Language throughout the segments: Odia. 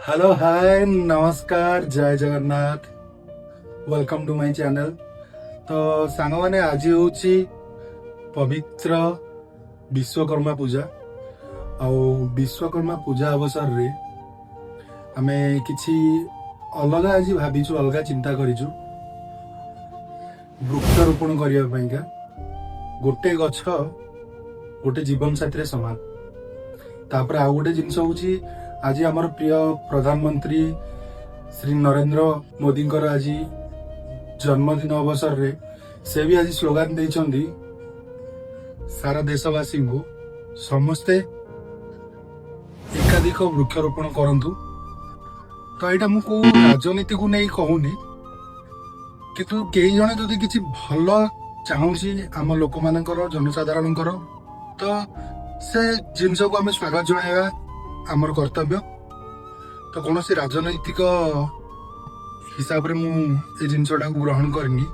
ହ୍ୟାଲୋ, ହାଏ, ନମସ୍କାର, ଜୟ Jagannath. Welcome to my channel. ତ ସାଙ୍ଗମାନେ, ଆଜି ହେଉଛି ପବିତ୍ର ବିଶ୍ୱକର୍ମା ପୂଜା। ଆଉ ବିଶ୍ୱକର୍ମା ପୂଜା ଅବସରରେ ଆମେ କିଛି ଅଲଗା ଆଜି ଭାବିଛୁ, ଅଲଗା ଚିନ୍ତା କରିଛୁ ବୃକ୍ଷରୋପଣ କରିବା ପାଇଁକା। ଗୋଟେ ଗଛ ଗୋଟେ ଜୀବନ ସାଥିରେ ସମାନ। ତାପରେ ଆଉ ଗୋଟେ ଜିନିଷ ହଉଛି, ଆଜି ଆମର ପ୍ରିୟ ପ୍ରଧାନମନ୍ତ୍ରୀ ଶ୍ରୀ ନରେନ୍ଦ୍ର ମୋଦିଙ୍କର ଆଜି ଜନ୍ମଦିନ ଅବସରରେ ସେ ବି ଆଜି ସ୍ଲୋଗାନ ଦେଇଛନ୍ତି ସାରା ଦେଶବାସୀଙ୍କୁ, ସମସ୍ତେ ଏକାଧିକ ବୃକ୍ଷରୋପଣ କରନ୍ତୁ। ତ ଏଇଟା ମୁଁ କୋଉ ରାଜନୀତିକୁ ନେଇ କହୁନି, କିନ୍ତୁ କେହି ଜଣେ ଯଦି କିଛି ଭଲ ଚାହୁଁଛି ଆମ ଲୋକମାନଙ୍କର, ଜନସାଧାରଣଙ୍କର, ତ ସେ ଜିନିଷକୁ ଆମେ ସ୍ୱାଗତ ଜଣାଇବା ଆମର କର୍ତ୍ତବ୍ୟ। ତ କୌଣସି ରାଜନୈତିକ ହିସାବରେ ମୁଁ ଏ ଜିନିଷଟାକୁ ଗ୍ରହଣ କରିନି।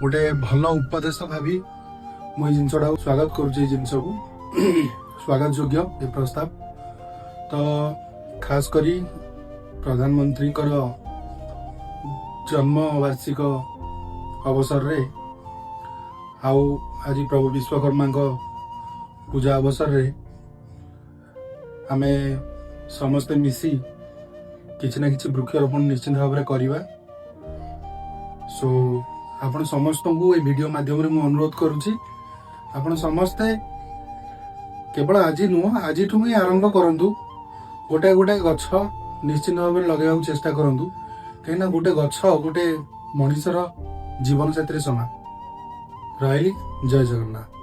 ଗୋଟେ ଭଲ ଉପଦେଶ ଭାବି ମୁଁ ଏଇ ଜିନିଷଟାକୁ ସ୍ୱାଗତ କରୁଛି। ଏଇ ଜିନିଷକୁ ସ୍ୱାଗତ ଯୋଗ୍ୟ ଏ ପ୍ରସ୍ତାବ। ତ ଖାସ କରି ପ୍ରଧାନମନ୍ତ୍ରୀଙ୍କର ଜନ୍ମ ବାର୍ଷିକ ଅବସରରେ ଆଉ ଆଜି ପ୍ରଭୁ ବିଶ୍ୱକର୍ମାଙ୍କ ପୂଜା ଅବସରରେ ଆମେ ସମସ୍ତେ ମିଶି କିଛି ନା କିଛି ବୃକ୍ଷରୋପଣ ନିଶ୍ଚିତ ଭାବରେ କରିବା। ସୋ ଆପଣ ସମସ୍ତଙ୍କୁ ଏ ଭିଡ଼ିଓ ମାଧ୍ୟମରେ ମୁଁ ଅନୁରୋଧ କରୁଛି, ଆପଣ ସମସ୍ତେ କେବଳ ଆଜି ନୁହଁ, ଆଜିଠୁ ହିଁ ଆରମ୍ଭ କରନ୍ତୁ। ଗୋଟେ ଗୋଟେ ଗଛ ନିଶ୍ଚିତ ଭାବରେ ଲଗାଇବାକୁ ଚେଷ୍ଟା କରନ୍ତୁ, କାହିଁକିନା ଗୋଟେ ଗଛ ଗୋଟେ ମଣିଷର ଜୀବନ ସାଥିରେ ସମାନ। ରହିଲି, ଜୟ ଜଗନ୍ନାଥ।